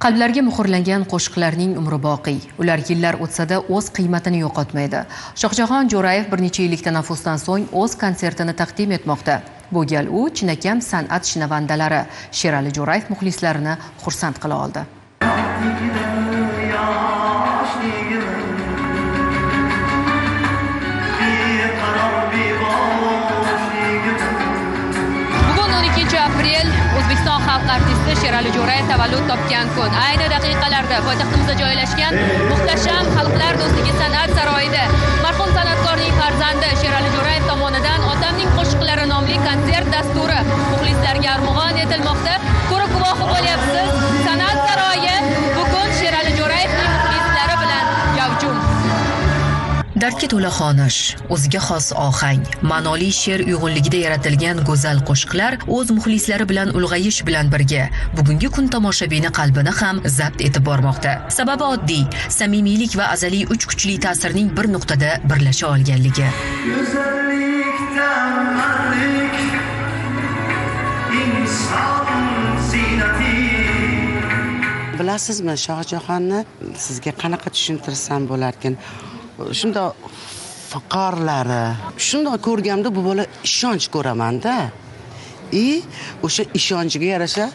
Qalblarga muhrlangan qo'shiqlarning umri boqiy. Ular yillar o'tsa-da o'z qiymatini yo'qotmaydi. Shohjahon Jo'rayev bir necha yillik tanaffusdan so'ng o'z konsertini taqdim etmoqda. Bu gal u chinakam san'at shinavandalari Sherali Jo'rayev muxlislarini xursand qila oldi. Bugun 12 aprel, O'zbekiston xalq artisti Sherali Jo'rayev tavallud topgan kun. Ayni daqiqalarda poytaxtimizda joylashgan muhtasham Xalqlar do'stligi san'at saroyida marhum san'atkorning farzandi Sherali Jo'rayev tomonidan "Otamning qo'shiqlari" nomli konsert dasturi muxlislarga armug'on etilmoqda. Ko'rib guvohi bo'lyapsiz. San'at saroyi bugun Sherali Jo'rayevning muxlislari bilan gavjum. Dardga to'la xonish, o'ziga xos ohang, ma'noli she'r uyg'unligida yaratilgan go'zal qo'shiqlar o'z muxlislari bilan ulg'ayish bilan birga bugungi kun tomoshabini qalbini ham zabt etib bormoqda. Sababi oddiy, samimiylik va azaliy uch kuchli ta'sirning bir nuqtada birlasha olganligi. Go'zallikdan mardlik, inson ziynati. Bilasizmi, Shohjahonni sizga qanaqa tushuntirsam bo'larkin? Shundoq viqorlari, shundoq ko'rganda bu bola ishonch ko'ramanda. И o'sha ishonchiga yarasha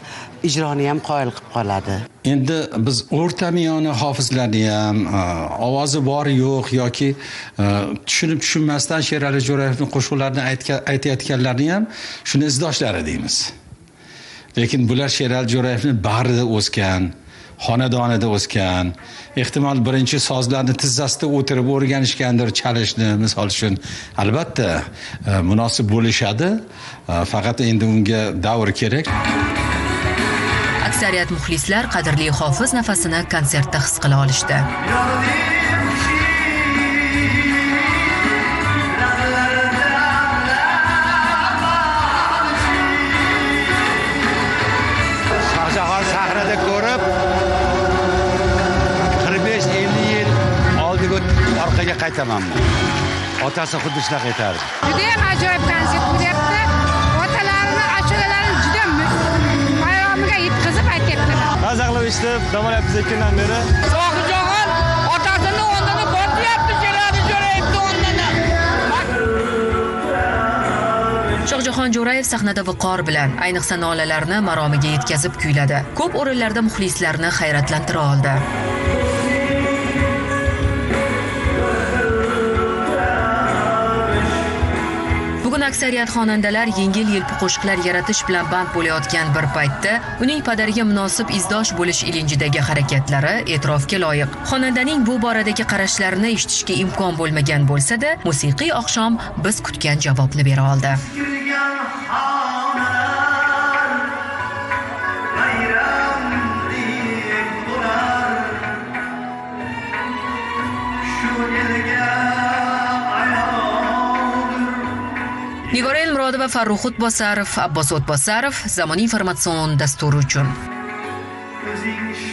ijroni ham qoyil qilib qoladi. Endi biz o'rtamiyona hofizlarni ham ovozi bor, yo'q yoki tushunib tushunmasdan Sherali Jo'rayevning qo'shiqlarini aytayotganlarni ham shuni izdoshlari deymiz. Lekin bular Sherali Jo'rayevni bag'rida o'sgan, xonadonida o'sgan, ehtimol birinchi sozlarni tizzasida o'tirib o'rganishgandir chalishni, misol uchun. Albatta munosib bo'lishadi, faqat endi unga davr kerak. Aksariyat muxlislar qadrli hofiz nafasini konsertda his qila olishdi. Shohjahon sahnada ko'rib 45-50 yil oldiga orqaga qaytaman. Otasi xuddi shunaqa aytardi. Judayam ajoyib konsert bo'lyapti. Otalarini ashulalarini juda maromiga yetkazib aytyaptilar. Maza qilib eshitib, dam olyapmiz 2 kundan beri. Shohjahon otasini o'rnini bosyapti, Sherali Jo'rayevni o'rnini. Shohjahon Jo'rayev sahnada viqor bilan, ayniqsa nolalarni maromiga yetkazib kuyladi. Ko'p o'rinlarda muxlislarni hayratlantira oldi. Bugun aksariyat xonandalar yengil yelpi qo'shiqlar yaratish bilan band bo'layotgan bir paytda uning padariga munosib izdosh bo'lish ilinjidagi harakatlari e'tirofga loyiq. Xonandaning bu boradagi qarashlarini eshitishga imkon bo'lmagan bo'lsa-da, musiqiy oqshom biz kutgan javobni bera oldi. Tikilgan xonalar bayramdek bo'lar. Shu elga ayoldir. Nigora Elmurodova, Farruh O'tbosarov, Abbos O'tbosarov, Zamon informatsion dasturi uchun. O'zing.